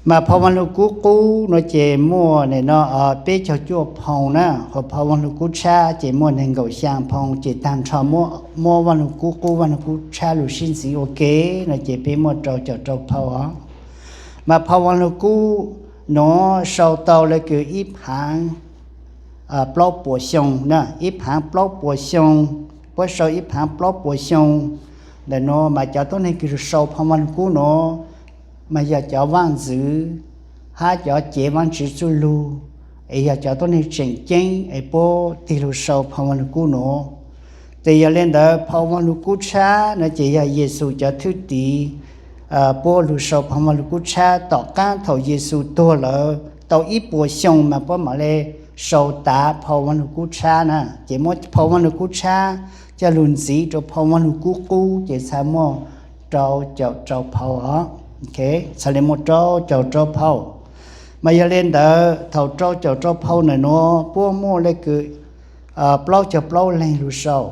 Mas phau Vaaj Lug Kub Qub no ces muaj nim no peb caug cuaj phoo na, ho phau Vaaj Lug Kub Tshab ces muaj nees nkaum xyaa phoo, ces taag nrho muab Vaaj Lug Kub Qub, Vaaj Lug Kub Tshab lug sib ntxiv ua ke no ces peb muaj rau caum rau phau os. Mas phau Vaaj Lug Kub nuav sau tau le kws ib phaav plaub puas xyoo na, ib phaav plaub puas xyoo, puab sau ib phaav plaub puas xyoo. Ntawm nuav mas cov tuab neeg kws lug sau phau Vaaj Lug Kub nuav mas yog cov vaaj ntxwv hab cov cev Vaajtswv txuj lug, es yog cov tuab neeg tseem ceeb es puab tig lug sau phau Vaaj Lug Kub nuav. Ces yog le ntawd phau Vaaj Lug Kub Tshab no ces yog Yexus cov thwj tim puab lug sau phau Vaaj Lug Kub Tshab. Tom qaab thaum Yexus tuag lawm tau ib puas xyoo mas puab mam le sau tav phau Vaaj Lug Kub Tshab na, ces muab phau Vaaj Lug Kub Tshab coj lug ntxiv rau phau Vaaj Lug Kub Qub ces txhad muaj rau caum rau phau os. Txhad le muaj rau caum rau phau. Mas yog le ntawd thaum rau caum rau phau ntawm nuav puab muaj le kws plaub caug plaub leeg lug sau.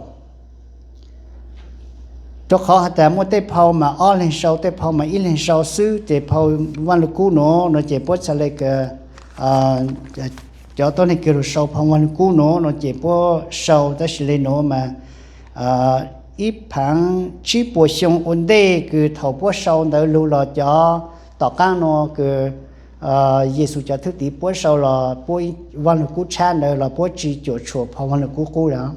Rau qhov has tas muaj tej phau mas ob leeg sau, tej phau mas ib leeg sau xwb, ces phau Vaaj Lug Kub nuav no ces puab txhad le kws cov tuab neeg kws lug sau phau Vaaj Lug Kub nuav no ces puab sau tab sis le nuav mas ib phaav tsib puas xyoo ua ntej kws thaum puab sau ntawd lug los cov tom qaab no kws Yexus cov thwj tim puab sau los puab Vaaj Lug Kub Tshab ntawd los puab tsi cuam tshuam phau Vaaj Lug Kub Qub lawm.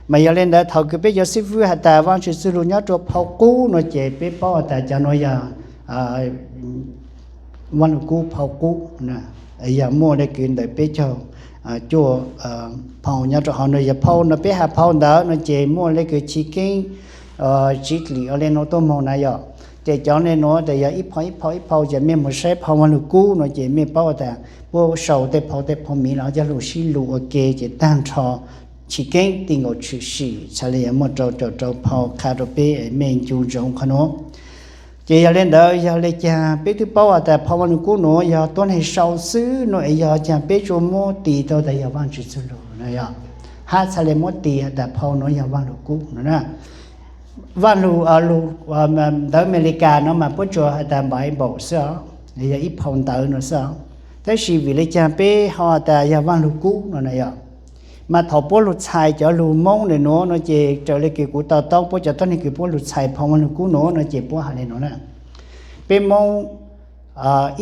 Mas yog le ntawd thaum kws peb cov xib fwb has tas Vaajtswv txuj lug nyob rua phau qub no ces peb paub has tas cov nuav yog Vaaj Lug Kub phau qub, yog muaj le kws ntawm peb caug cuaj phau nyob rau hauv no. Yog phau no peb has phau ntawd no ces muaj le kws Chiv Keeb, Tsiv Dlim, ua le nuav tuaj moog na yom. Ces cov le nuav tas yog ib phau ib phau ib phau, ces mej moog saib phau Vaaj Lug Kub no ces mej paub tas puab sau tej phau tej phau miv los coj lug sib lug ua ke ces taag nrho Chiv Keeb ti nkaus tshwm sim txhad le yog muaj rau caum rau phau qha rau peb mej ncu ntsoov qhov nuav. Ces yog le ntawd yog le caag peb twb paub has tas phau Vaaj Lug Kub nuav yog tuab neeg sau xwb no es yog caag peb tsuas muab tis tau tas yog Vaajtswv txuj lug no yog, hab txhad le muab tis has tas phau nuav yog Vaaj Lug Kub no na. Vaaj Lug, lug ntawv Amelikas no mas puab tsuas has tas Bible xwb os, yog ib phau ntawv no xwb os. Tab sis vim le caag peb ho has tas yog Vaaj Lug Kub no na yog, mas thaum puab lug txhais cov lug Moob ntawm nuav no ces raws le kws kuv to taub puab cov tuab neeg kws puab lug txhais phau Vaaj Lug Kub nuav no ces puab has le nuav na. Peb Moob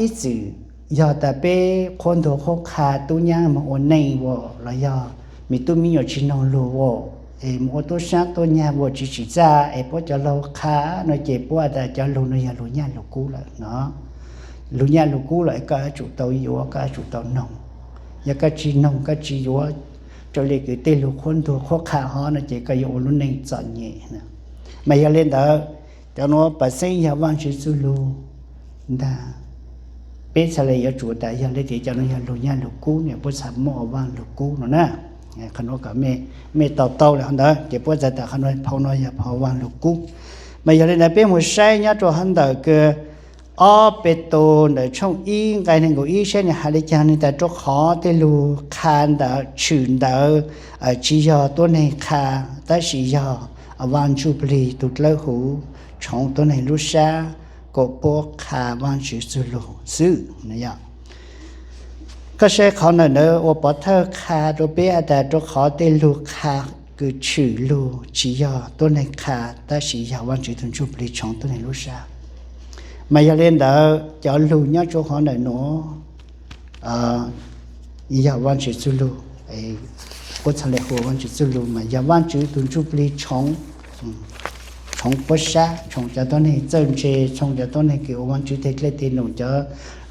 ib txwm yog tas peb qhuab ntuas qhuab qha tub nyab moog ua neej as los yog me tub me nyuam tsi noog lug as, es moog ua tub sab tub nyag as tsi tsim txaj es puab cov laug qha no ces puab has tas cov lug no yog lug nyaj lug kub lawm no. Lug nyaj lug kub lawm koj yuav tsum tau yuav, koj yuav tsum tau noog. Yog koj tsi noog koj tsi yuav, raws le kws tej lug qhuab ntuas qhuab qha hov no ces koj yuav ua lub neej txom nyem. Mas yog le ntawd, cov nuav pam xeeb yog Vaajtswv txuj lug ntag. Peb txhad le yuav tsum tas yog le tias cov nuav yog lug nyaj lug kub no puab txhad muab ua Vaaj Lug Kub no na. Qhov nuav kom mej to taub le hov ntawd ces puab txhad tas qhov nuav phau nuav yog phau Vaaj Lug Kub. Mas yog le ntawd peb moog saib nyob rua hov ntawm kws ob Petus ntawm tshooj ib nqai neeg nkaum ib saib nwg has le caag, nwg tas rua qhov tej lug qha ntawd tshwm ntawd tsi yog tuab neeg qha, tab sis yog Vaaj Ntsuj Plig tug dlawb huv tshoov tuab neeg lub sab kuas puab qha Vaajtswv txuj lug xwb. Koj saib qhov ntawm ntawd ua pov thawj qha rua peb has tas rua qhov tej lug qha kws tshwm lug tsi yog tuab neeg qha, tab sis yog Vaajtswv tug Ntsuj Plig tshoov tuab neeg lub sab. Mas yog le ntawd cov lug nyob rua qhov ntawm nuav yog Vaajtswv txuj lug, puab txhad le hu ua Vaajtswv txuj lug mas yog Vaajtswv tug Ntsuj Plig tshoov, tshoov puab sab, tshoov cov tuab neeg txawj ntse, tshoov cov tuab neeg kws ua Vaajtswv teg dlej teg num, cov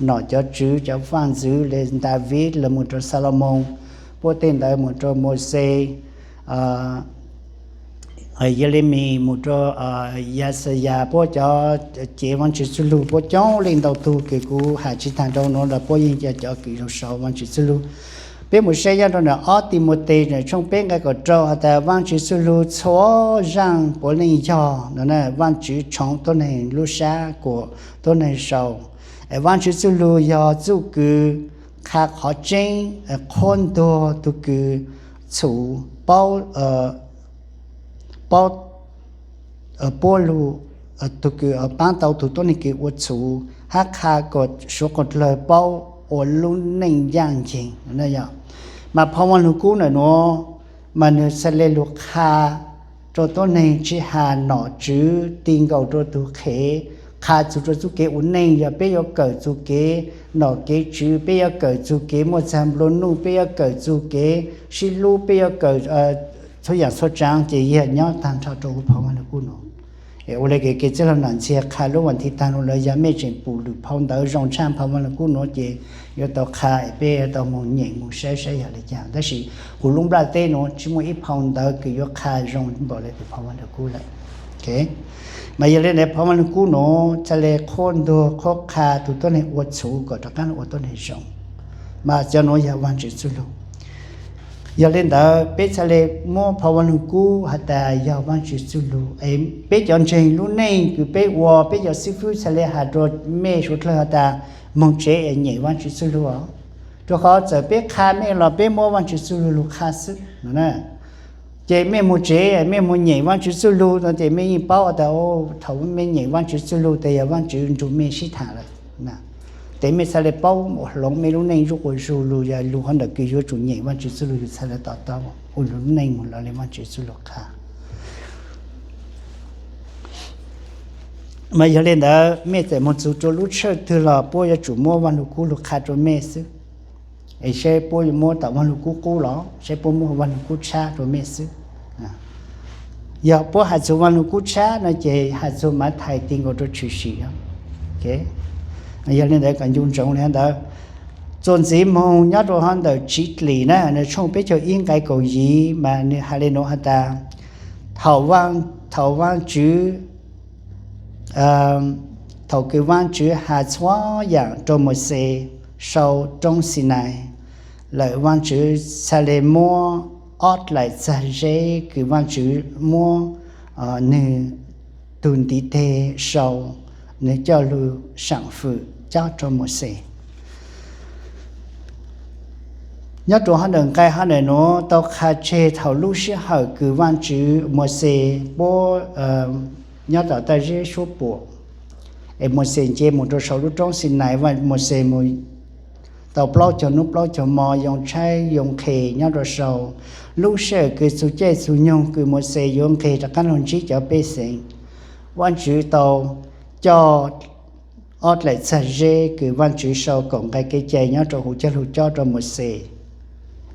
nom cov tswv, cov vaaj ntxwv le Daviv los mus rua Xalumoos, puab tej ntawd mus rua Mauxes, Yelemis mus rua Yaxayas, puab cov cev Vaajtswv txuj lug puab coob leej ntau tug kws kuv has tsi taag rua nuav los puab yeej yog cov kws lug sau Vaajtswv txuj lug. Peb mus saib nyob rua ntawm ob Timautes tshooj peb nqai kaum rau has tas Vaajtswv txuj lug txhua zaaj puav leej yog no na, Vaajtswv tshoov tuab neeg lub sab kuas tuab neeg sau. Vaajtswv txuj lug yog txuj kws qha qhov tseeb, qhuab ntuas tug kws txhum, paub, paub, puab lug, tug kws paab tau tug tuab neeg kws ua txhuv hab qha kom suav dlawg paub ua lub neej ncaaj nceeg. Mas phoo Vaaj Lug Kub ntawm nuav mas nwg txhaj le lug qha rua tuab neeg tsi has nom tswv ti nkaus rua tug qhev, qha txug rua txuj kev ua neej, yog peb yuav kawm txug kev nom kev tswv, peb yuav kawm txug kev muaj txag nplua nuj, peb yuav kawm txug kev sib hlub, peb yuav kawm txhua yaam txhua tsaav ces yog nyob taag nrho rua huv phoo Vaaj Lug Kub nuav. Ua le kev kev txwj laug Nam Ntxhias qha lub vas thiv taag lug lawm, yog mej tseem pum lwm phoo ntawv zoo tshaj phoo Vaaj Lug Kub nuav ces yuav tau qha es peb yuav tau moog nyeem moog saib saib yog le caag. Tab sis huv lub nplaj teb nuav tsi muaj ib phoo ntawv kws yuav qha zoo npaum le tus phoo Vaaj Lug Kub lawm. Mas yog le ntawd phoo Vaaj Lug Kub nuav txhaj le qhuab ntuag qhuab qha tug tuab neeg ua txhuv kom rov qaab lug ua tuab neeg zoo. Mas cov nuav yog Vaajtswv txuj lug. Yog le ntawd peb txhaj le muab phoo Vaaj Lug Kub has tas yog Vaajtswv txuj lug es peb cov ntseeg lub neej kws peb ua, peb cov xib fwb txhaj le has rua mej suav dlawg has tas moog tsev es nyeem Vaajtswv txuj lug os. Rua qhov txawm peb qha mej los peb muab Vaajtswv txuj lug lug qha xwb no na. Ces mej moog tsev mej moog nyeem Vaajtswv txuj lug no ces mej yeej paub tas thaum mej nyeem Vaajtswv txuj lug tes yog Vaajtswv nrug mej sib thaam lawm. Tes mej txhaj le paub hloov mej lub neej zuj quas zug lug, yog lug qhov ntawm kws yuav tsum nyeem Vaajtswv txuj lug yus txhaj le to taub ua lub neej moog lug le Vaajtswv txuj lug qha. Mas yog le ntawd mej txawm moog txug rua lub tshawj twg los puab yuav tsum muab Vaaj Lug Kub lug qha rua mej xwb. Es saib puab yuav muab tom Vaaj Lug Kub qub los saib puab muab Vaaj Lug Kub tshab rua mej xwb. Yog puab has txug Vaaj Lug Kub tshab no ces has txug Mathais ti nkaus rua Tshwm Sim. Yog le ntawd kom ncu ntsoov le ntawd. Txuas ntxiv moog nyob rua hov ntawm Tsiv Dlim na, nwg tshooj peb caug ib nqai kaum yim mas nwg has le nuav has tas, thaum Vaajtswv thaum kws Vaajtswv has txhua yaam rua Mauxes sau roob Xinais lawm, Vaajtswv txhaj le muab ob dlaim txag zeb kws Vaajtswv muab nwg tug ntiv teg sau, nwg coj lug saam fwm cob rua Mauxes. Nyob rua hov ntawm nqai hov ntawm nuav tau qha tseg thaum lub sij hawm kws Vaajtswv, Mauxes puab nyob tom toj zeb suab puam, es Mauxes nce moog rua sau lub roob Xinais, Mauxes moog tau plaub caug nub plaub caug mo yoo tshaib yoo nqhes nyob rua sau. Lub sij hawm kws txug caij txug nyoog kws Mauxes yuav nqes rov qaab lug ntsib cov pej xeem, Vaajtswv tau coj ob dlaim txag zeb kws Vaajtswv sau kaum nqai kev cai nyob rua huv coj lug cob rua Mauxes.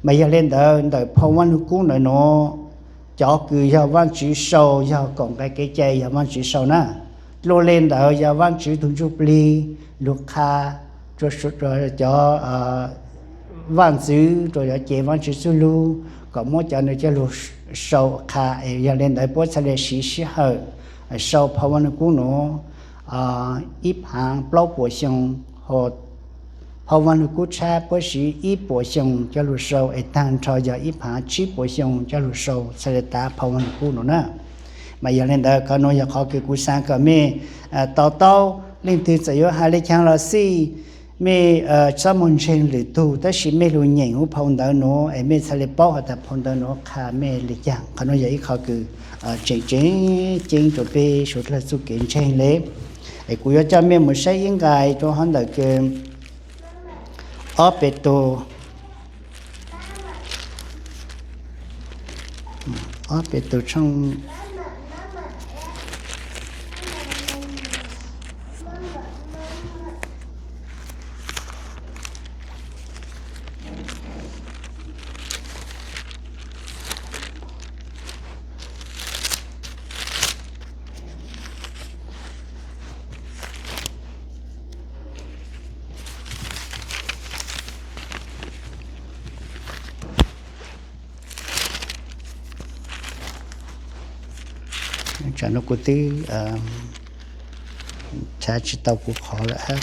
Mas yog le ntawd ntawm phoo Vaaj Lug Kub ntawm nuav, cov kws yog Vaajtswv sau yog kaum nqai kev cai yog Vaajtswv sau na. Dlua le ntawd yog Vaajtswv tug ntsuj plig lug qha rua cov vaaj ntxwv rua cov cev Vaajtswv txuj lug kom muab cov nwg coj lug sau qha. Yog le ntawd puab txhaj le siv sij hawm sau phoo Vaaj Lug Kub nuav ib phaav plaub puas xyoo, ho phoo Vaaj Lug Kub tshab puab siv ib puas xyoo coj lug sau, es taag nrho yog ib phaav tsib puas xyoo coj lug sau txhaj le tav phoo Vaaj Lug Kub nuav na. Mas yog le ntawd qhov nuav yog qhov kws kuv xaav kom mej to taub. Leej twg txawm yuav has le caag los xij, mej txhob moog ntseeg lwm tug, tab sis mej lug nyeem huv phoo ntawv nuav es mej txhaj le paub has tas phoo ntawv nuav qha mej le caag. Qhov nuav yog ib qho kws tseem tseem ceeb rua peb suav dlawg txuj kev ntseeg le. Es kuv yuav coj mej moog saib ib nqai rua hov ntawm kws ob Petus, ob Petus tshooj Tsam no kuv twb thav tsis tau kuv qhov lawm hab.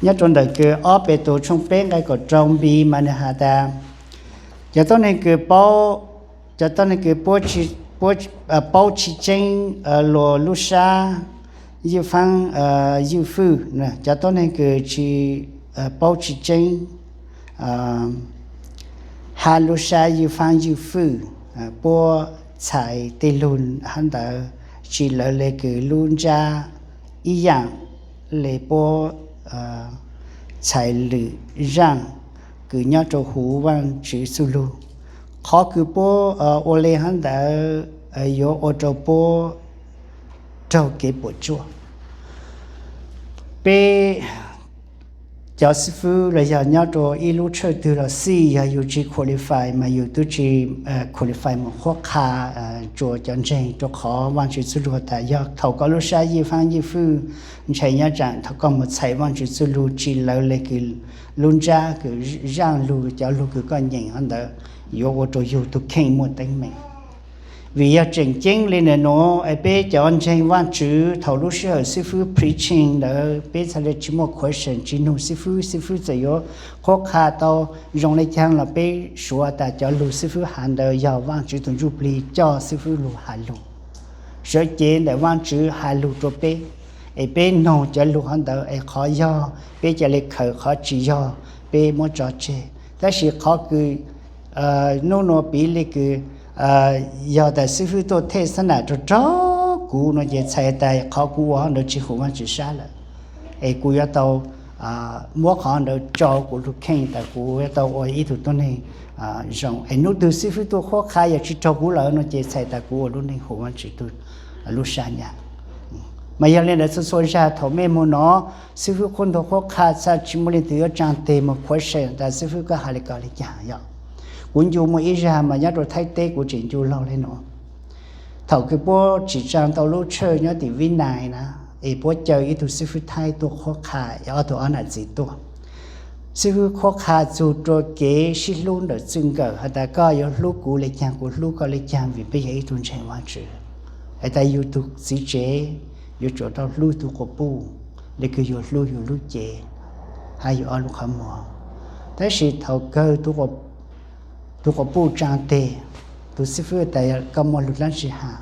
Nyob rau ntawm kws ob Petus tshooj peb nqai kaum rau B mas nws has tas, Cov tuab neeg kws paub, cov tuab neeg kws paub tsis tseeb luag lub sab ywj faab ywj fwj. Cov tuab neeg kws tsis paub tsis tseeb hab lub sab ywj faab ywj fwj, puab txhais tej lug hab ntawd tsis lawv le kws lub ntsab ib yaam le puab txhais lwm zaaj kws nyob rua huv Vaajtswv txuj lug. Qhov kws puab ua le hab ntawd yuav ua rua puab raug kev puam tsuaj. Peb cov xib fwb los yog nyob rua ib lub tshawj twg los xij, yog yug tsis qualify mas yug twb tsis qualify moog qhuab qha rua cov ntseeg, rua qhov Vaajtswv txuj lug tas yog thaum koj lub sab ywj faab ywj fwj ntshai nyob tsaam, thaum koj moog txhais Vaajtswv txuj lug tsis lawv le kws lub ntsab kws zaaj lug cov lug kws koj nyeem hab ntawd yuav ua rua yug tug kheej muaj teeb meem. Vim yog tseem ceeb le ntawm nuav es peb cov ntseeg Vaajtswv thaum lub sij hawm xib fwb preaching ntawd peb txhaj le tsis muaj question, tsis nug xib fwb, xib fwb txawm yuav qhuab qha tau zoo le caag los peb suav tas cov lug xib fwb has ntawd yog Vaajtswv tug Ntsujplig coj xib fwb lug has lug. Sawv cev ntawm Vaajtswv has lug rua peb, es peb noog cov lug hov ntawd es qhov yog peb ca le khaws, qhov tsis yog peb muab tso tseg. Tab sis qhov kws nub nua piv le kws yog tas xib fwb tuaj thej xab nam rua rua kuv no ces txhais tas qhov kuv ua hov ntawd tsis huv Vaajtswv sab lawm, es kuv yuav tau muab qhov ntawd tso kuv lug kheej tas kuv yuav tau ua ib tug tuab neeg zoo. Es nub twg xib fwb tuaj qhuab qha yog tsis raug kuv lawm no ces txhais tas kuv ua lub neej huv Vaajtswv tug lub sab nyam. Mas yog le ntawd txhua txhua zag thaum mej moog nov xib fwb qhuab ntuas qhuab qha txhaj tsis muaj leej twg yuav tsaa teg moog question tas xib fwb koj has le ko le caag yog. Kuv ncu muaj ib zag mas nyob rua Thaib teb kuv tseem ncu laug le nuav. Thaum kws puab tsim tsaa tau lub tshawj nyob tim Vib Nais na, es puab caw ib tug xib fwb Thaib tuaj qhuab qha ob tug ob nam txiv tuaj. Xib fwb qhuab qha txug rua kev sib hlub ntawm txwj nkawm has tas koj yuav hlub kuv le caag kuv hlub koj le caag vim peb yog ib tug ntseeg Vaajtswv. Es tas yug tug txiv tsev yuav tsum tau hlub tug quas puj le kws yug hlub yug lub cev hab yug ob lub qhov muag. Tab sis thaum kawg tug quas puj tsaa teg, tug xib fwb tas koj muaj lug dlaab tsi has?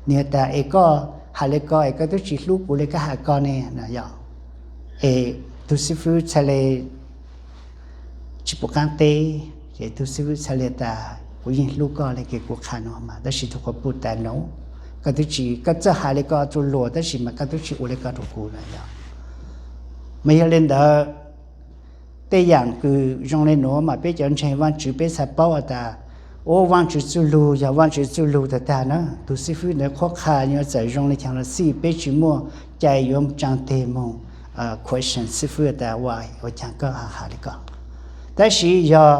Nwg tas es koj has le ko es koj twb tsis hlub kuv le koj has ko ne no yog. Es tug xib fwb txhaj le tsis pum qaab teb, ces tug xib fwb txhaj le tas kuv yeej hlub koj le kws kuv qha nuav mas, tab sis tug quas puj tas no, koj twb tsis, koj txawj has le ko rua luag tab sis mas koj twb tsis ua le ko rua kuv no yog. Mas yog le ntawd, tej yaam kws zoo le nuav mas peb cov ntseeg Vaajtswv peb txhaj paub has tas, ua Vaajtswv txuj lug yog Vaajtswv txuj lug tag tag na, tug xib fwb ntawd qhuab qha yuav txawm zoo le caag los xij peb tsis muaj cai yuav tsaa teg moog question xib fwb tas ua caag koj has le ko. Tab sis yog,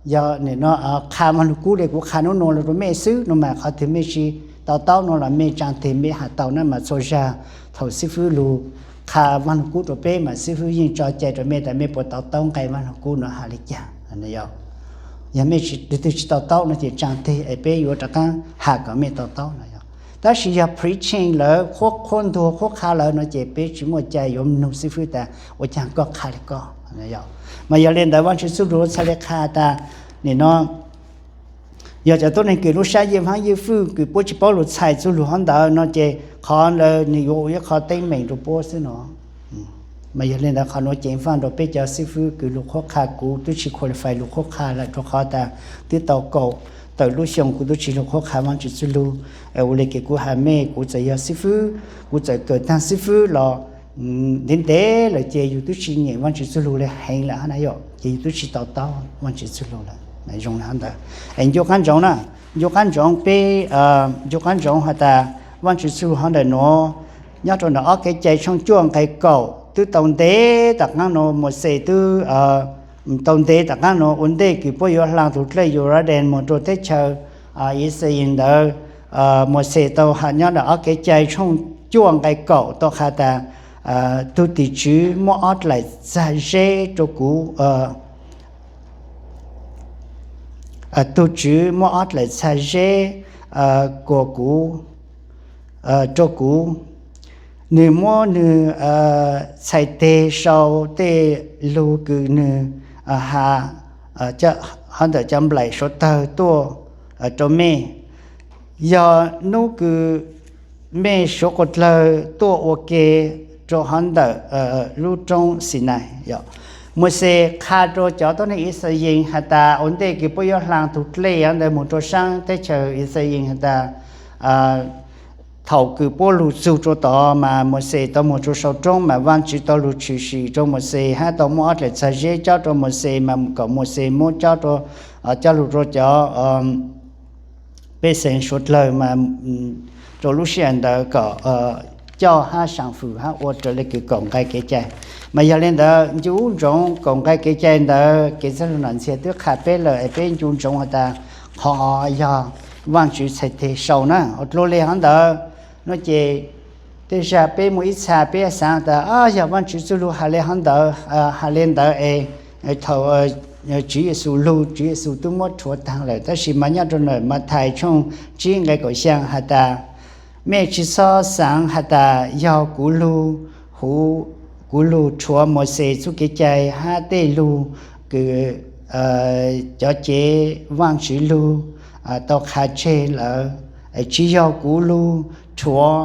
yog nim no qha Vaaj Lug Kub le kuv qha nub nua lug rua mej xwb no mas qhov twg mej tsis to taub no los mej tsaa teg mej has tau na mas txhua zag thaum xib fwb lug qha Vaaj Lug Kub rua peb mas xib fwb yeej tso cai rua mej tas mej puas to taub nqe Vaaj Lug Kub no has le caag. Yog mej tsis, twg tsis to taub no ces tsaa teg es peb yuav rov qaab has kom mej to taub no yog. Tab sis yog preaching lawm, qhuab, qhuab ntuas qhuab qha lawm no ces peb tsis muaj cai yuav nug xib fwb tas ua caag koj qha le ko. Mas yog le ntawd Vaajtswv txuj lug txhaj le qha tas nim no yog cov tuab neeg kws lub sab ywj faab ywj fwj kws puab tsis paub lug txhais txuj lug hov ntawd no ces qhov ntawd nwg yuav ua ib qho teeb meem rua puab xwb no. Mas yog le ntawd qhov nuav ceev faj rua peb cov xib fwb kws lug qhuab qha, kuv twb tsis qualify lug qhuab qha lawm rua qhov tas twb tau kaum tawm lub xyoo kuv twb tsis lug qhuab qha Vaajtswv txuj lug. Ua le kws kuv has mej, kuv txawm yog xib fwb, kuv txawm kawm taag xib fwb los ntev ntev lawm ces yug twb tsis nyeem Vaajtswv txuj lug le heev lawm hab na yog, ces yug twb tsis to taub Vaajtswv txuj lug lawm. Zoo le hov ntawd es ncu qaab ntsoov na, ncu qaab ntsoov peb, ncu qaab ntsoov has tas Vaajtswv txuj lug hov ntawm nuav nyob rua ntawm ob Kev cai tshooj cuaj nqe kaum, twb tau ntev tom qaab nuav Mauxes twb tau ntev tom qaab nuav ua ntej kws puab yuav hla tug dlej Yuradees moog rua teb chaws Ixayees ntawd. Mauxes tau has nyob ntawm ob Kev cai tshooj cuaj nqe kaum tau qha tas tug tim tswv muab ob dlaim txag zeb rua kuv, tug tswv muab ob dlaim txag zeb kuas kuv, rua kuv. Nwg muab nwg txhais teg sau tej lug kws nwg has hov ntawm cov nplaim suav tawg tuaj rau mej. Yog hnub kws mej suav quas dlawg tuaj ua ke rau hov ntawm lub roob Xinais. Mauxes qha rau cov tuab neeg Yixalayees has tas, ua ntej kws puab yuav hlaa tug dlej ntawd moog rau saab teb chaws Yixalayees has tas, thaum kws puab lug txug rau tod mas Mauxes tau moog rau sau roob mas Vaajtswv tau lug tshwm sim rau Mauxes hab tau muab ob dlaim txag zeb cob rau Mauxes mas kom Mauxes muab cob rau, coj lug rau cov pej xeem suav dlawg mas rau lub sij hawm ntawd kom coj hab saam fwm hab ua raws le kws kaum nqai kev cai. Mas yog le ntawd ncu ntsoov kaum nqai kev cai ntawd kev txwj laug Nom Ntxhias twb qha peb lawm es peb ncu ntsoov has tas qhov yog Vaajtswv txhais teg sau na. Ua dlua le hov ntawd no ces tej zag peb muaj ib txha peb xaav tas yog Vaajtswv txuj lug has le hov ntawd, has le ntawd es thaum Tswv Yexus lug, Tswv Yexus twb muab rhuav taag lawm. Tab sis mas nyob rau ntawm Mathais tshooj tsib nqai kaum xyaa has tas, mej tsi xob xaav has tas yog kuv lug, huv, kuv lug rhuav Mauxes txuj kev cai hab tej lug kws cov cev Vaajtswv lug tau qha tseg lawm, tsi yog kuv lug rhuav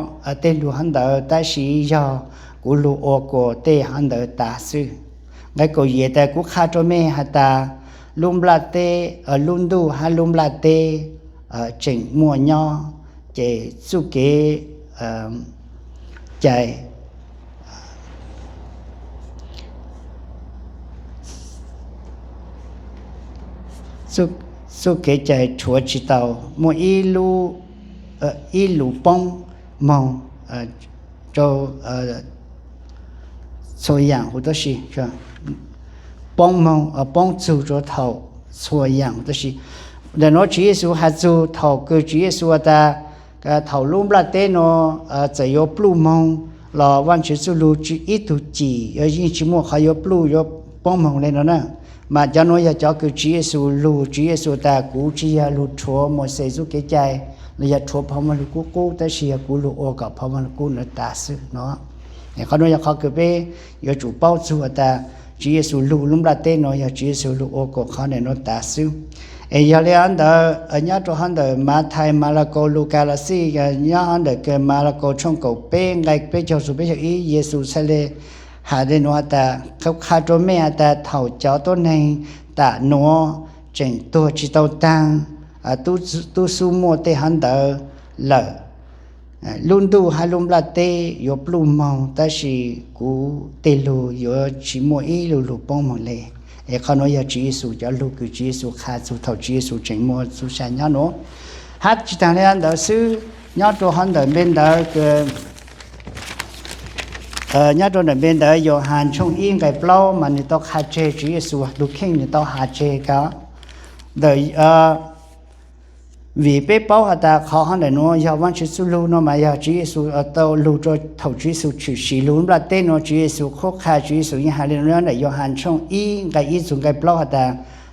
tej lug hov ntawd tab sis yog kuv lug ua kuas tej hov ntawd tas xwb. Nqai kaum yim tas, kuv qha rau mej has tas lub nplaj teb, lub ntuj hab lub nplaj teb tseem muaj nyob, ces txuj kev cai, txuj kev cai rhuav tsi tau muaj ib lub, ib lus poob moog rau txhua yaam huv tib si, poob moog, poob txug rua thaum txhua yaam huv tib si. Ntawm nuav Tswv Yexus has txug thaum kws Tswv Yexus has tas, thaum lub nplaj teb nuav txawm yuav pluj moog los Vaajtswv txuj lug tsi ib tug cim, yeej tsi muaj qhov yuav pluj yuav poob moog le nuav na. Mas cov nuav yog cov kws Tswv Yexus lug, Tswv Yexus tas kuv tsi yog lug rhuav Mauxes txuj kev cai los yog rhuav phov moog lug kub qub, tab sis yog kuv lug ua kom phov moog lug kub nuav tas xwb no. Qhov nuav yog qhov kws peb yuav tsum paub txug has tas Tswv Yexus lug lub nplaj teb nuav yog Tswv Yexus lug ua kom qhov nuav tas xwb. Es yog le hov ntawd nyob rau hov ntawm Mathais, Malakaus, Lukas los xij, nyob hov ntawm Malakaus tshooj kaum peb nqai peb caug txug peb caug ib, Yexus txhaj le has le nuav has tas, kuv qha rua mej has tas thaum cov tuab neeg tam nuav tseem tuag tsi tau taag, tub xub muaj tej hov ntawd lawm, lub ntuj hab lub nplaj teb yuav pluj moog, tab sis kuv tej lug yuav tsi muaj ib lu lug poob moog le. Es qhov nuav yog Tswv Yexus cov lug kws Tswv Yexus qha txug thaum Tswv Yexus tseem muaj txuj sa nyob nuav. Hab tsi taag le ntawd xwb, nyob rua hov ntawm npe ntawd, nyob rua ntawm npe ntawd Yauhas tshooj ib nqai plaub mas nwg tau qha tseg Tswv Yexus tug kheej nwg tau has tseg ko ntawm vim peb paub has tas qhov hov ntawm nuav yog Vaajtswv txuj lug no mas yog Tswv Yexus tau lug rua thaum Tswv Yexus tshwm sim lug nplaj teb nuav, Tswv Yexus qhuab qha, Tswv Yexus yeej has le nuav ntawm Yauhas tshooj ib nqai ib txug nqai plaub has tas,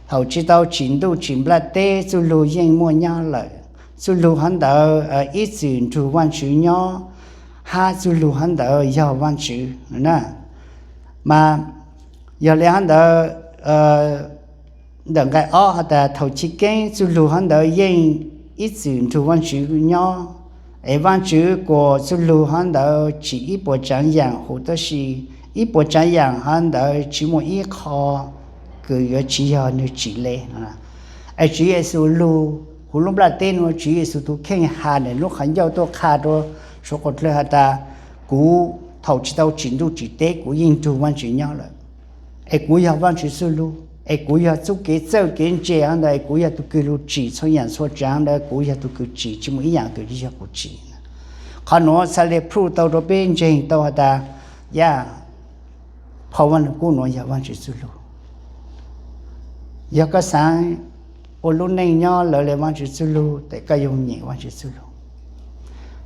thaum tsi tau tsim ntuj tsim nplaj teb txuj lug yeej muaj nyob lawm. Txuj lug hov ntawd ib txwm nrug Vaajtswv nyob, hab txuj lug hov ntawd yog Vaajtswv na. Mas yog le hov ntawd ntawm nqai ob has tas thaum chiv keeb txuj lug hov ntawd yeej ib txwm nrug Vaajtswv nyob, es Vaajtswv kuas txuj lug hov ntawd tsim ib puas tsaav yaam huv tib si, ib puas tsaav yaam hov ntawd tsi muaj ib qho kws yuav tsi yog nwg tsim le. Es Tswv Yexus lug huv lub nplaj teb nuav, Tswv Yexus tug kheej has ntawm lub qhov ncauj tuaj qha rua suav quas dlawg has tas, kuv thaum tsi tau tsim ntuj tsim teb kuv yeej nrug Vaajtswv nyob lawm. Es kuv yog Vaajtswv txuj lug, es kuv yog txuj kev txawj kev ntse hov ntawd, es kuv yog tug kws lug tsim txhua yaam txhua tsaav ntawd, kuv yog tug kws tsim, tsi muaj ib yaam kws tsi yog kuv tsim. Qhov nuav txhaj le prove tau rua peb ntseeg tau has tas, yog phau Vaaj Lug Kub nuav yog Vaajtswv txuj lug. Yog koj xaav ua lub neej nyob lawv le Vaajtswv txuj lug, tes koj yoog nyem Vaajtswv txuj lug.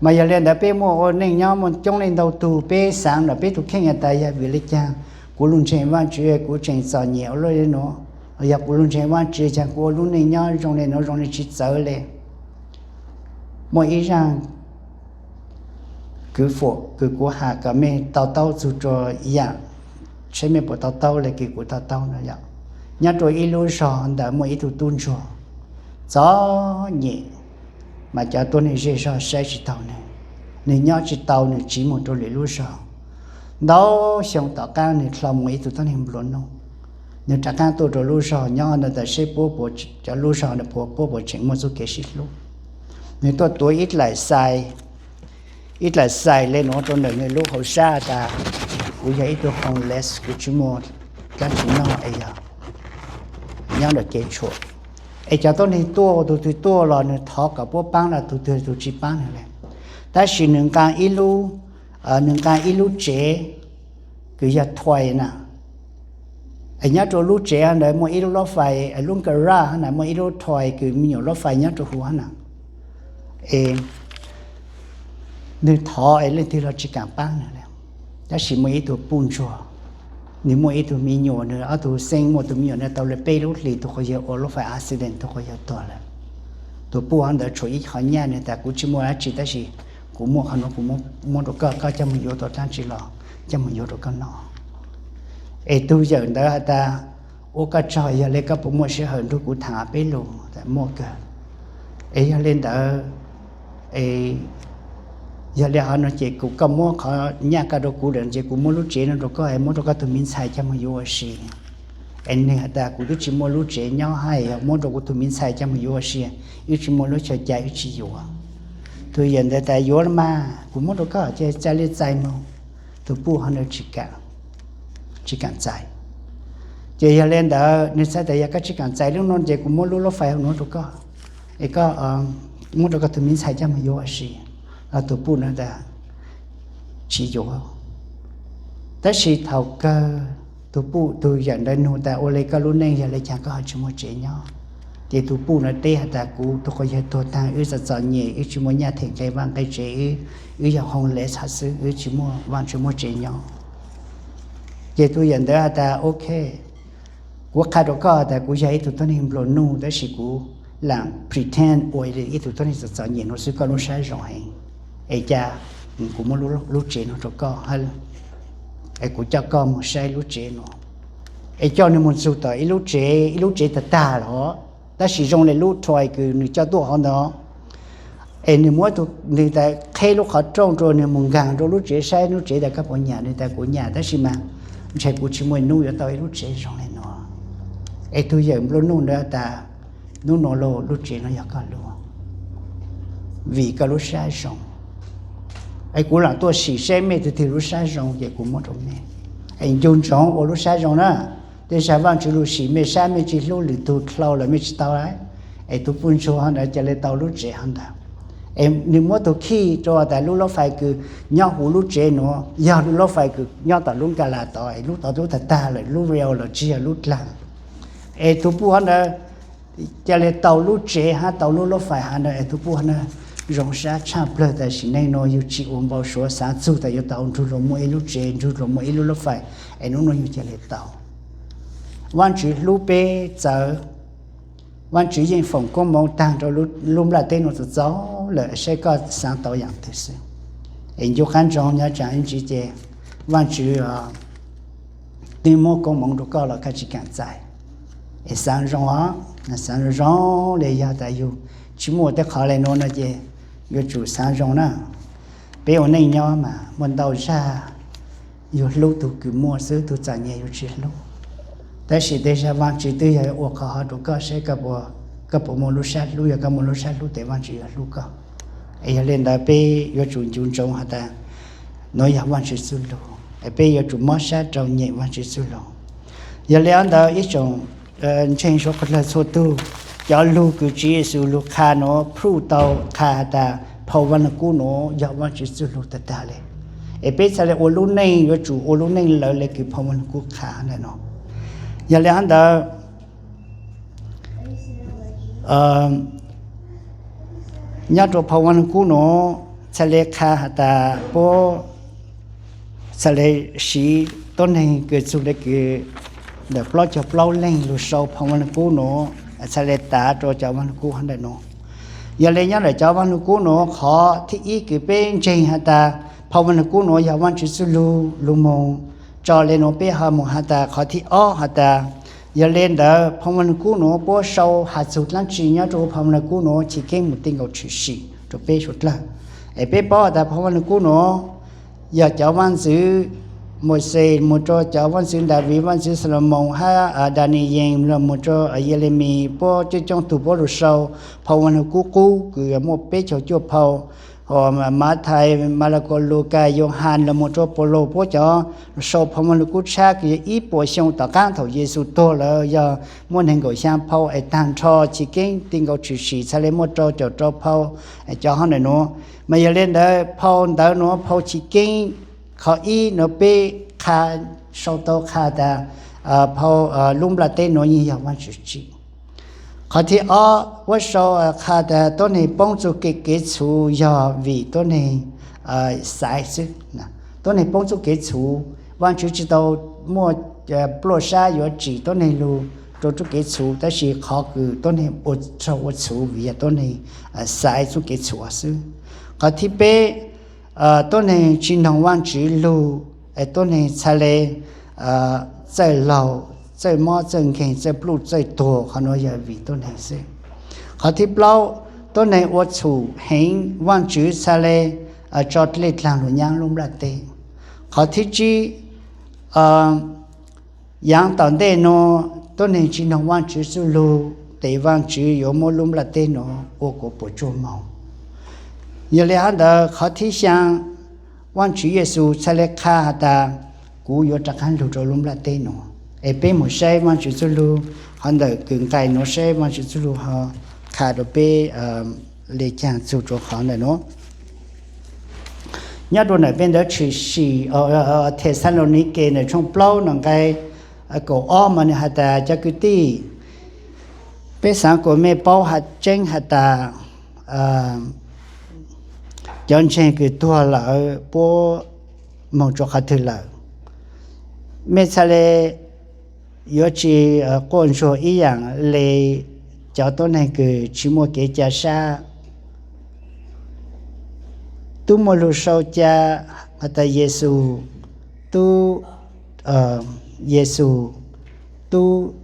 Mas yog le ntawd peb muaj ua neej nyob muaj coob leej ntau tug peb xaav ntawm peb tug kheej has tas yog vim le caag kuv lug ntseeg Vaajtswv kuv tseem txom nyem ua luaj le nuav, los yog kuv lug ntseeg Vaajtswv caag kuv ua lub neej nyob zoo le nuav zoo le tsi txawv le. Muaj ib zaaj kwv fam kws kuv has kom mej to taub txug rua yaam, saib mej puas to taub le kws kuv to taub no yog. Nyob rau ib lub zog ntawd muaj ib tug tub ntsuag txom nyem, mas cov tuab neeg zej zog saib tsis taus nws, nws nyob tsis tau, nws tsiv mus rau lwm lub zog. Ntau xyoo tom qab nws dhau mus ib tug tuab neeg nplua nuj, nws rov qab tuaj rau lub zog nyob ntawd tas seb puab puas, cov lub zog ntawd puab puas tseem muaj txuj kev sib hlub. Nws tuaj tuav ib dlaim xais, ib dlaim xais le nuav rau ntawm nws lub hauv sab tas, kuv yog ib tug homeless, kuv tsis muaj dlaab tsi noj es yog nyob ntawm kev tshuam. Es cov tuab neeg tuaj, tus twg tuaj los nws thov kom puab paab los tus twg tus tsis paab nws le. Tab sis nws nqa ib lub, nws nqa ib lub tsev kws yog toy na. Es nyob rau lub tsev ntawd muaj ib lub lub fais, lub garage na muaj ib lub toy kws me nyuam lub fais nyob rau huv na. Es nws thov es leej twg los tsis kaam paab nws le. Tab sis muaj ib tug puj ntsuag, nws muaj ib tug me nyuam, nws ob tug xeeb muaj tus me nyuam no tau le peb lub hlis, tus quas yawg ua lub fais accident, tus quas yawg tuag lawm. Tus puj ntawd tshuav ib qho nyaj, nws tas kuv tsis muaj dab tsi tab sis kuv muaj qhov nuav kuv muab rau koj, koj coj mus yuav tau dlaab tsi los coj mus yuav rau koj noj. Es tug yawm ntawd has tas, ua koj tsaug, yog le koj puas muaj sij hawm nrug kuv tham peb lug? Muaj kawg. Es yog le ntawd, yog le hov no ces kuv, koj muab qhov nyaj ko rau kuv lawm ces kuv muab lub tsev no rau koj es muab rau koj tug me ntxhais coj mus yuav ua si. Es nws has tas kuv twb tsis muaj lub tsev nyob hab, yog muab rau kuv tug me ntxhais coj mus yuav ua si, wb tsis muaj lub chaw ca wb tsis yuav. Tug yawm ntawd tas yuav los mas, kuv muab rau koj ces ca le txais moog. Tus puj hov ntawd tsis kaam txais. Ces yog le ntawd nws txhais tas yog koj tsis kaam txais lub no ces kuv muab lub lub fais hauv nuav rau koj, es koj muab rau koj tug me ntxhais coj mus yuav ua si. Los tus puj no tas tsis yuav. Tab sis thaum kawg tus puj, tus yawm ntawd nug tas ua le koj lub neej yog le caag koj ho tsis muaj tsev nyob? Ces tus puj no teb has tas kuv tug quas yawg tuag taag, wb txom txom nyem, wb tsis muaj nyaj them nqe vaj nqe tsev, wb yog homeless hab xwb, wb tsis muaj, Vaajtswv muaj tsev nyob. Ces tus yawm ntawd has tas ok, kuv qha rau koj tas kuv yog ib tug tuab neeg nplua nuj tab sis kuv lam pretend ua ib tug tuab neeg txom txom nyem nuav xwb, koj lub sab zoo heev. Es ca kuv muab lub tsev no rau koj, es kuv coj koj mus saib lub tsev no. Es coj nws mus txug tom ib lub tsev, ib lub tsev tag tag los, tab sis zoo le lub toy kws nws coj tuaj hov ntawd. Es nws muab tus, nws tas qheb lub qhov rooj rau nws mus nkaag rau lub tsev, saib lub tsev tas koj puas nyam, nws tas kuv nyam tab sis mas ntshe kuv tsis muaj nub yuav tau ib lub tsev zoo le nuav. Es tug yawm nplua nuj ntawd tas, nub nuav lub tsev no yog koj lub, vim koj lub sab zoo. Es kuv lam tuaj sim saib mej tug twg lub sab zoo ces kuv muab rau mej. Es ncu ntsoov ua lub sab zoo na. Tej zag Vaajtswv lug sim mej sab mej tsis hlub lwm tug dlhau lawm mej tsis tau. Es tus puj ntsuag hov ntawd ca le tau lub tsev hov ntawd. Es nws muab tus khij rau tas lub lub fais kws nyob huv lub tsev nuav yog lub lub fais kws nyob tom lub nkalas tod, es lub tod lub tag tag lawm, lub real lawm tsis yog lub dlaag. Es tus puj hov ntawd ca le tau lub tsev hab tau lub lub fais hov ntawd, es tus puj hov ntawd zoo sab tshaj plawg tas sim neej nuav yug tsis ua npau suav xaav txug tas yuav tau nrug luas muaj ib lub tsev, nrug luas muaj ib lub lub fais, es nub nuav yug ca le tau. Vaajtswv hlub peb txawv, Vaajtswv yeej foom koob moov taag rau lub nplaj teb nuav txaus txaus lawm, saib koj xaav tau yaam twg xwb. Es ncu qab ntsoov nyob tsaam ib ntsis ces Vaajtswv twb muab koob moov rau koj los koj tsis kaam txais. Es xaav zoo os, xaav zoo zoo le, yog tas yug tsis muaj tej qhov le nuav no ces yuav tsum xaav zoo na. Peb ua neej nyob mas muaj ntau zag yug hlub tug kws muaj xwb, tug txom nyem yug tsis hlub. Tab sis tej zag Vaajtswv twb yog ua qhov hov rau koj saib koj puas muaj lub sab hlub, yog koj muaj lub sab hlub tes Vaajtswv yuav hlub koj. Es yog le ntawd peb yuav tsum ncu ntsoov has tas nuav yog Vaajtswv txuj lug, es peb yuav tsum mob sab rau nyem Vaajtswv txuj lug. Yog le ntawd ib tsoom ntseeg suav dlawg txhua tug, cov lug kws Tswv Yexus lug qha nuav prove tau qha has tas phau Vaaj Lug Kub nuav yog Vaajtswv txuj lug tag tag le. Es peb txhad le ua lub neej yuav tsum ua lub neej lawv le kws phau Vaaj Lug Kub qha ntawm no. Yog le ntawd nyob rau phau Vaaj Lug Kub nuav txhad le qha has tas puab txhad le siv tuab neeg kws txug le kws ntawm plaub caug plaub leej lug sau phau Vaaj Lug Kub nuav, txhad le tav rau cov Vaaj Lug Kub hov ntawm nuav. Yog le nyob ntawm cov Vaaj Lug Kub nuav qhov thib ib kws peb ntseeg has tas phau Vaaj Lug Kub nuav yog Vaajtswv txuj lug lug moog tso le nuav, peb ho moog has tas qhov thib ob has tas Yog le ntawd phau Vaj Lug Kub nuav puab sau has txug dlaab tsi nyob rua huv phau Vaj Lug Kub nuav chiv keeb mus ti nkaus tshwm sim rua peb suav dlawg. Es peb paub has tas phau Vaj Lug Kub nuav yog cov vaaj ntxwv Mauxes moog rua cov vaaj ntxwv Daviv, vaaj ntxwv Xalumoos hab Daniyees los moog rua Yelemis, puab coob coob tug puab lug sau phau Vaj Lug Kub qub kws muaj peb caug cuaj phau. Ho Mathais, Malakaus, Lukas, Yauhas los moog rua Paulus, puab cov sau phau Vaj Lug Kub tshab kws yog ib puas xyoo tom qaab thaum Yexus tuag lawm yog muaj neeg nkaum xyaa phau, es taag nrho chiv keeb ti nkaus tshwm sim txhaj le muaj rau caum rau phau. Cov hov ntawm nuav, mas yog le ntawd phau ntawv nuav phau chiv keeb, qhov ib nuav peb qha, sau tau qha tas phau lub nplaj teb nuav yeej yog Vaajtswv tsim. Qhov thib ob puab sau qha tas tuab neeg poob txuj kev kev txhuv yog vim tuab neeg xaiv xwb. Tuab neeg poob txuj kev txhuv, Vaajtswv tsi tau muaj pluaj sab yuav tsim tuab neeg lug rua txuj kev txhuv, tab sis qhov kws tuab neeg ua raug ua txhuv vim yog tuab neeg xaiv txuj kev txhuv xwb. Qhov thib peb, tuab neeg tsi noog Vaajtswv lug, tuab neeg txhaj le txawj laug, txawj mob, txawj nkeeg, txawj pluj, txawj tuag, qhov nuav yog vim tuab neeg xwb. Qhov thib plaub, tuab neeg ua txhum heev, Vaajtswv txhaj le tso dlej dlaag lug nyaab lub nplaj teb. Qhov thib tsib, yaav tom ntej nuav tuab neeg tsi noog Vaajtswv txuj lug, tes Vaajtswv yuav muab lub nplaj teb nuav ua kuas puas tsuaj moog. Yog le hov ntawd qhov thib xyaa, Vaajtswv Yexus txhaj le qha has tas kuv yuav rov qaab lug rua lub nplaj teb nuav. Es peb moog saib Vaajtswv txuj lug hov ntawm kws nqai nuav, saib Vaajtswv txuj lug ho qha rua peb le caag txug rua qhov ntawm nuav. Nyob rua ntawm peb ntawv tshwm sim Thexalaunikes ntawm tshooj plaub nqai kaum ob mas nwg has tas, cov kwv tij, peb xaav kuas mej paub has tseeb has tas cov ntseeg kws tuag lawm puab moog rua qhov twg lawm. Mej txhaj le yuav tsi quaj ntsuag ib yaam le cov tuab neeg kws tsi muaj kev ca sab. Tub muaj lug sau ca has tas Yexus, tub, Yexus tub,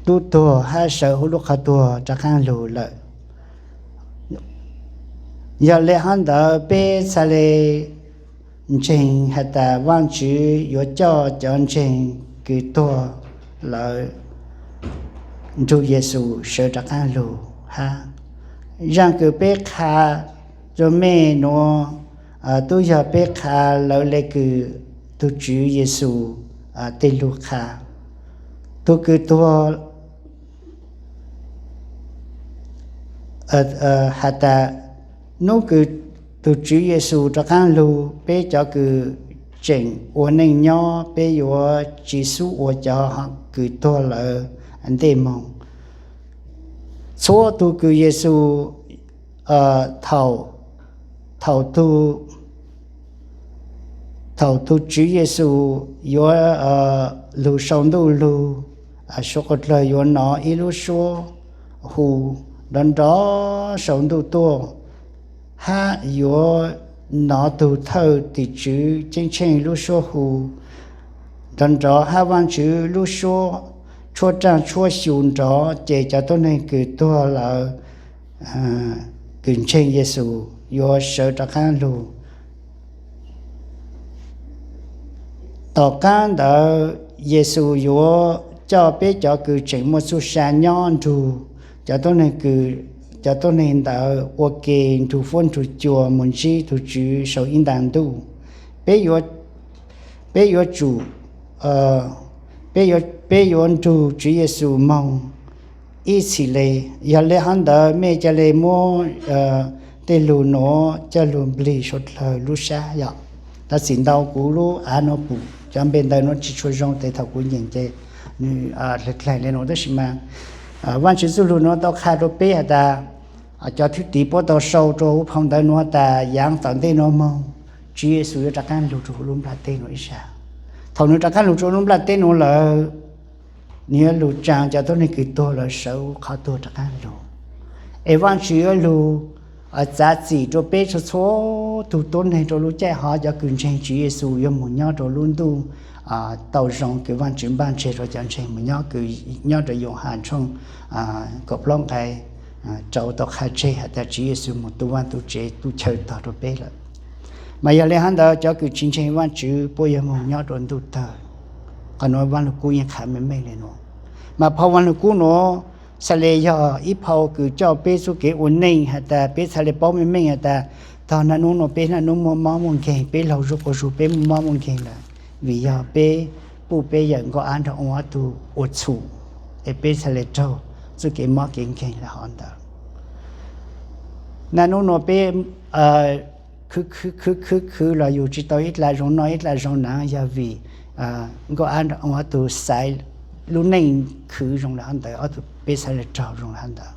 tub tuag hab sawv huv lub qhov tuag rov qaab lug lawm. Yog le hov ntawd peb txhaj le ntseeg has tas Vaajtswv yuav coj cov ntseeg kws tuag lawm nrug Yexus sawv rov qaab lug hab. Zaaj kws peb qha rua mej nuav tub yog peb qha lawv le kws tug Tswv Yexus tej lug qha. Tug kws tuag has tas, nub kws tug Tswv Yexus rov qaab lug, peb cov kws tseem ua neej nyob peb yuav tsi xub ua cov kws tuag lawm ntej moog. Txhua tug kws Yexus, thaum, thaum tug, thaum tug Tswv Yexus yuav lug sau ntuj lug, suav dlawg yuav nov ib lub suab hu nrov nrov sau ntuj tuaj, hab yuav nov tug thawj tim tswv ceeb tsheej lub suab hu nrov nrov hab Vaajtswv lub suab tshuab raaj tshuab xyu nrov, ces cov tuab neeg kws tuag lawm kws ntseeg Yexus yuav sawv rov qaab lug. Tom qaab ntawd Yexus yuav coj peb cov kws tseem muaj txuj sa nyob nrug cov tuab neeg kws, cov tuab neeg ntawd ua ke nrug fuab nrug cua mus ntsib tug Tswv sau ib nta ntuj. Peb yuav, peb yuav tsum, peb yuav, peb yuav nrug Tswv Yexus moog ib txhis le. Yog le hov ntawd mej ca le muab tej lug nuav coj lug nplig suav dlawg lub sab yom. Tab sis ntau kuv lub av nuav pum cov npe ntawv nuav tsi tshua zoo tes thaum kuv nyeem ces nwg dlaig dlaig le nuav, tab sis mas Vaajtswv txuj lug nuav tau qha rua peb has tas cov thwj tim puab tau sau rua huv phau ntawv nuav tas yaav tom ntej nuav moog Tswv Yexus yuav rov qaab lug rua huv lub nplaj teb nuav ib sab. Thaum nwg rov qaab lug rua lub nplaj teb nuav lawm, nwg yuav lug tsaa cov tuab neeg kws tuag lawm sawv qhov tuag rov qaab lug. Es Vaajtswv yuav lug txav txim rua peb txhua txhua tug tuab neeg rau lub caij hov, cov kws ntseeg Tswv Yexus yuav mus nyob rau lub ntuj tau zoo kws Vaajtswv npaj tseg rau cov ntseeg mus nyob, kws nyob rau Yauhas tshooj kaum plaub nqai rau tau qha tseg has tas Tswv Yexus mus tu vaaj tu tsev tu chaw tog rau peb lawm. Mas yog le hov ntawd cov kws tsi ntseeg Vaajtswv puab yuav moog nyob rau ntuj tawg. Qhov nuav Vaaj Lug Kub yeej qha meej meej le nuav. Mas phau Vaaj Lug Kub nuav txhaj le yog ib phau kws coj peb txuj kev ua neej has tas peb txhaj le paub meej meej has tas tog naj nub nuav peb naj nub muaj mob muaj nkeeg, peb laug zuj quas zug peb muaj mob muaj nkeeg lawm, vim yog peb puj peb yawm Nkauj Ab nrog Ua ob tug ua txhum, es peb txhaj le raug txuj kev mob kev nkeeg le hov ntawd. Naj nub nuav peb khwv khwv khwv khwv los yug tsi tau ib dlaag zoo noj ib dlaag zoo hnav yog vim Nkauj Ab nrog Ua ob tug xaiv lub neej khwv zoo le hov ntawd, ob tug peb txhaj le raug zoo le hov ntawd.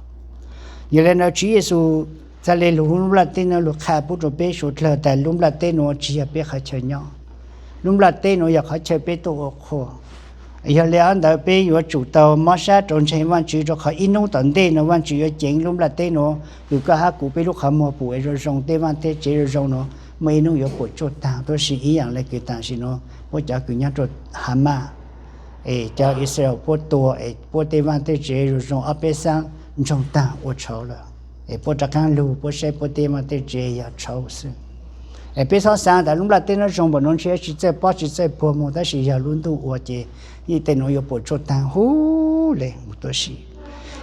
Yog le ntawd Tswv Yexus txhaj le lug hu lub nplaj teb nuav lug qha pub rau peb suav dlawg tas lub nplaj teb nuav tsi yog peb qhov chaw nyob. Lub nplaj teb nuav yog qhov chaw peb tuaj ua qhua. Yog le hov ntawd peb yuav tsum tau mob sab rau ntseeg Vaajtswv rau qhov ib nub tom ntej nuav Vaajtswv yuav ceev lub nplaj teb nuav, kws koj hab kuv peb lub qhov muag pum es zoo zoo, tej vaaj tej tsev zoo zoo nuav muaj ib nub yuav puam tsuaj taag. Tab sis ib yaam le kws tam sim nuav puab cov kws nyob rau Hamas, es cov Israel puab tua es puab tej vaaj tej tsev zoo zoo ob peb xaab ntsoog taag ua tshauv lawm, es puab rov qaab lug puab saib puab tej vaaj tej tsev yog tshauv xwb. Es peb xob xaav tas lub nplaj teb nuav zoo npaum nuav ntshe tsi txawj pob tsi txawj puag moog, tab sis yog lub ntuj ua ces tej nuav yuav puam tsuaj taag huv le mus tuab si.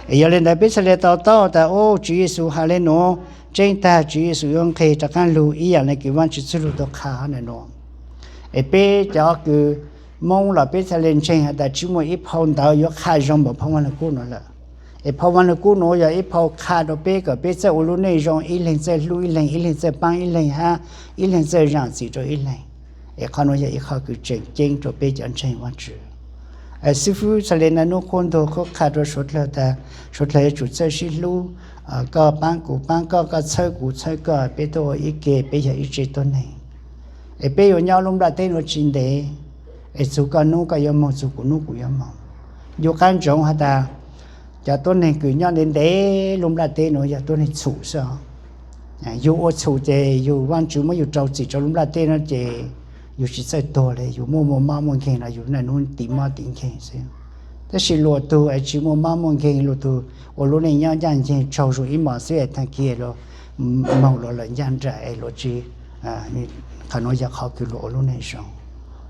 Es yog le ntawd peb txhaj le to taub tas, o, Tswv Yexus has le nuav tseeb taag, Tswv Yexus yuav nqeg rov qaab lug ib yaam le kws Vaajtswv txwj lug tau qha hov ntawm nuav. Es peb cov kws Moob los peb txhaj le ntseeg has tas tsi muaj ib phau ntawv yuav qha zoo npaum phau Vaaj Lug Kub nuav lawm. Es phau Vaaj Lug Kub nuav yog ib phau qha rau peb kom peb txawj ua lub neej zoo, ib leeg txawj hlub ib leeg, ib leeg txawj paab ib leeg hab ib leeg txawj zaam txim rau ib leeg. Es qhov nuav yog ib qho kws tseem ceeb rau peb cov ntseeg Vaajtswv. Xib fwb txhaj le naj nub qhuab ntuas qhuab qha rau suav dlawg tas suav dlawg yuav tsum txawj sib hlub, koj paab kuv paab koj, koj txhawb kuv txhawb koj, peb tuaj ua ib ke, peb yog ib tsev tuab neeg. Es peb yuav nyob lub nplaj teb nuav tsi ntev, es txug koj nub koj yuav moog, txug kuv nub kuv yuav moog. Ncu qaab ntsoov has tas cov tuab neeg kws nyob ntev ntev lub nplaj teb nuav yog tuab neeg txhum xwb. Yug ua txhum ces yug Vaajtswv muab yug rau txim rau lub nplaj teb nuav ces yug tsi txawj tuag le, yug muaj muaj mob muaj nkeeg los yug naj nub tiv mob tiv nkeeg xwb. Tab sis luas tug es tsi muaj mob muaj nkeeg, luas tug ua lub neej nyob ncaaj nceeg tsaug zug ib mos xwb es taag kis luas moog luas lawm ncaaj nraim es luas tsi, qhov nuav yog qhov kws luas ua lub neej zoo.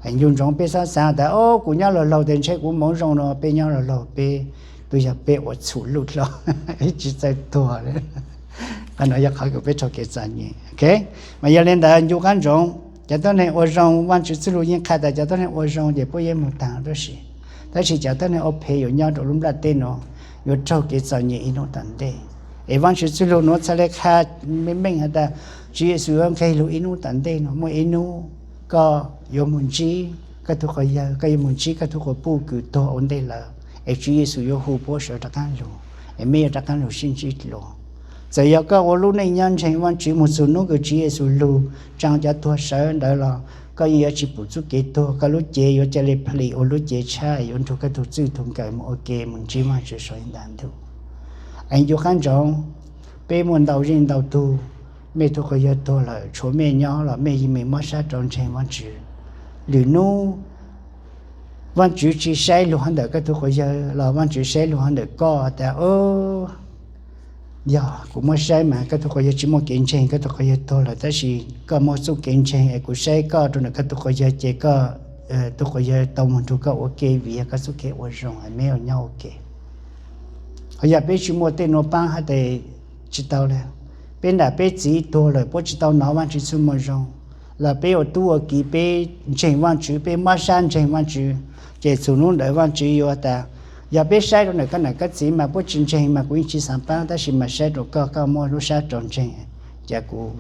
Es ncu ntsoov peb xob xaav tas, o, kuv nyob laug laug tes ntshe kuv moov zoo no, peb nyob laug laug peb tub yog peb ua txhum luj dlhau, tsi txawj tuag. Qhov nuav yog qhov kws peb raug kev txom nyem. Mas yog le ntawd ncu qaab ntsoov, cov tuab neeg ua zoo, Vaajtswv txwj lug yeej qha tas cov tuab neeg ua zoo ces puab yeej moog taag huv tib si. Tab sis cov tuab neeg ua phem yuav nyob rau lub nplaj teb nuav, yuav raug kev txom nyem ib nub tom ntej. Es Vaajtswv txwj lug nuav txhaj le qha meej meej has tas Tswv Yexus yuav nqeg lug ib nub tom ntej nuav, muaj ib nub koj yuav moog ntsib koj tug quas yawg, koj yuav moog ntsib koj tug quas puj kws tuag ua ntej lawm, es Tswv Yexus yuav hu puab sawv rov qaab lug, es meb yuav rov qaab lug sib ntsib dlua. Txawm yog koj ua lub neej nyob ntseeg Vaajtswv moog txug nub kws Tswv Yexus lug tsaa cov tuag sawv ntawd los koj yeej yuav tsi pum txuj kev tuag, koj lub cev yuav ca le plim ua lub cev tshab, yuav nrug koj tug txwj tug nkawm moog ua ke moog ntsib Vaajtswv sau ib nta ntuj. Es ncu qaab ntsoov, peb muaj ntau zeej ntau tug, mej tug quas yawg tuag lawm tshuav mej nyob los mej yeej mob sab rau ntseeg Vaajtswv. Lwm nub Vaajtswv tsi saib lug hov ntawm koj tug quas yawg los Vaajtswv saib lug hov ntawm koj tas, o, yog kuv muab saib mas koj tug quas yawg tsi muaj kev ntseeg, koj tug quas yawg tuag lawm, tab sis koj muaj txuj kev ntseeg es kuv saib koj rau ntawm koj tug quas yawg ces koj tug quas yawg tau moog nrug koj ua ke vim yog koj txuj kev ua zoo, meb ua nyob ua ke. Ho yog peb tsi muaj tej nuav paab hab tes tsi tau le. Peb nram peb txiv tuag lawm puab tsi tau nov Vaajtswv txuj moo zoo, los peb ua tub ua kiv peb ntseeg Vaajtswv, peb mob sab ntseeg Vaajtswv, ces txug nub ntawd Vaajtswv yuav tas, yog peb saib rau ntawm koj nam koj txiv mas puab tsi ntseeg mas kuv yeej tsi xaav paab, tab sis mas saib rau koj, koj muaj lub sab rau ntseeg, ces kuv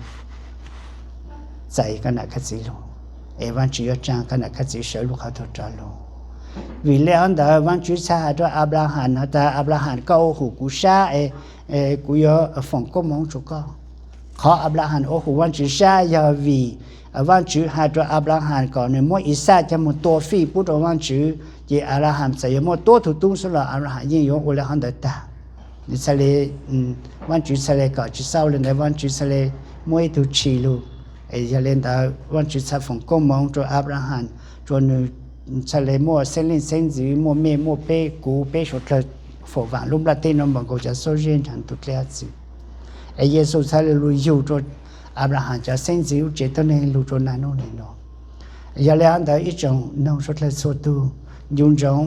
txais koj nam koj txiv lug, es Vaajtswv yuav tsaa koj nam koj txiv sawv lub qhov tuag rov lug. Vim le hov ntawd Vaajtswv txhad has rau Anplahas hov tas, Anplahas, koj ua hum kuv sab es kuv yuav foom koob moov rua koj. Qhov Anplahas ua hum Vaajtswv sab yog vim Vaajtswv has rua Anplahas kom nwg muab Ixaj coj moog tua fij pub rua Vaajtswv, ces Anplahas txawm yuav muaj tuab tug tub xwb los Anplahas yeej yuav ua le hov ntawd tag. Nwg txhaj le, Vaajtswv txhaj le kom tsi xav le ntawd, Vaajtswv txhaj le muab ib tug tshis lug Es yog li ntawd Vajtswv txhaj foom koob hmoov rua Anplahas, rua nwg txhaj le muaj xeeb leej xeeb ntxwv, muaj mej muaj peb, kuv peb suav dlawg foom vaam lub nplaj teb nuav npaum nkaus cov xub zeb nrhav tus dlej dlaab tsi. Es Yexus txhaj le lug yug rua Anplahas cov xeeb ntxwv lub tsev tuab neeg lug rua naj nub nim no. Yog li hab ntawd ib tsoom noog suav dlawg txhua tug, ncu ntsoov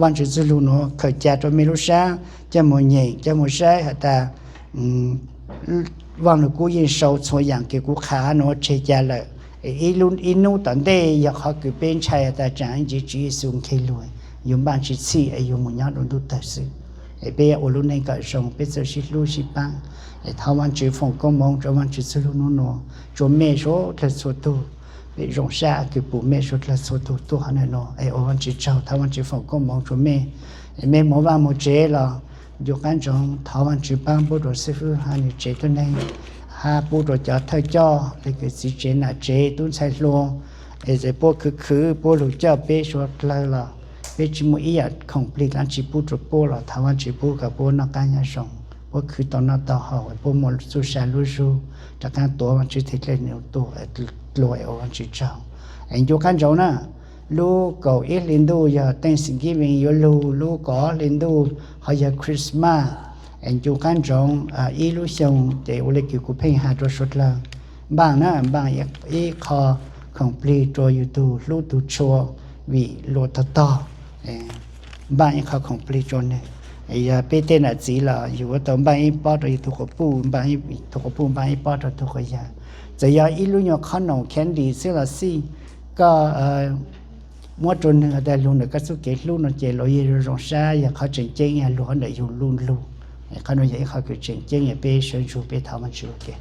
Vajtswv txuj lug nuav khaws ca rua mej lub sab, coj moog nyeem, coj moog saib has tas Vaaj Lug Kub yeej sau txhua yaam kws kuv qha nuav tseg ca lawm. Ib nub tom ntej yog qhov kws peb ntshai has tas tsaam ib ntsis Tswv Yexus nqeg lug, yug npaaj tsi txhij es yug moog nyob rua ntuj tawg xwb. Es peb yuav ua lub neej kom zoo, peb txawj sib hlub sib paab. Es thov Vajtswv foom koob hmoov rua Vajtswv txuj lug nub nuav rua mej suav dlawg txhua tug. Peb zoo sab kws pum mej suav dlawg txhua tug tuaj hov ntawm nuav es ua Vajtswv tsaug, thov Vajtswv foom koob hmoov rua mej. Mej moog vaaj moog tsev los ncu qaab ntsoov thov Vajtswv paab pub rua xib fwb hab nwg tsev tuab neeg, hab pub rua cov thawj coj le kws txiv tsev nam tsev tub ntxhais hluas, es puab khwv khwv puab lug coj peb suav dlawg los peb tsi muaj ib yaam khoom plig dlaab tsi pub rua puab los thov Vajtswv pub kom puab noj qaab nyob zoo, puab khwv tau noj tau haus, puab muaj txuj sa lub zug rov qaab tuav Vajtswv teg dlej num tua dlua es ua Vajtswv tsaug. Es ncu qaab ntsoov na, lub kaum ib hli ntuj yog Thanksgiving yuav lug, lub kaum ob hli ntuj ho yog Christmas. Es ncu qaab ntsoov ib lub xyoo ces ua le kws kuv pheej has rua suav dlawg, npaaj na, npaaj ib qho khoom plig rua yug tug hlub tug tshua vim luas tog tog. Npaaj ib qho khoom plig rua nwg. Yog peb tej nam txiv los yug yuav tau npaaj ib pob rua yug tug quas puj, npaaj tug quas puj npaaj ib pob rua tug quas yawg. Txawm yog ib lub nyuas qhob noom candy xwb los xij, koj muab rua nwg has tas lug ntawm koj txuj kev hlub no ces luas yeej zoo zoo sab, yog qhov tseem ceeb yog lug ntawm yug lub nplug. Qhov nuav yog ib qho kws tseem ceeb yog peb sawv ntsug peb thov Vajtswv ua ke.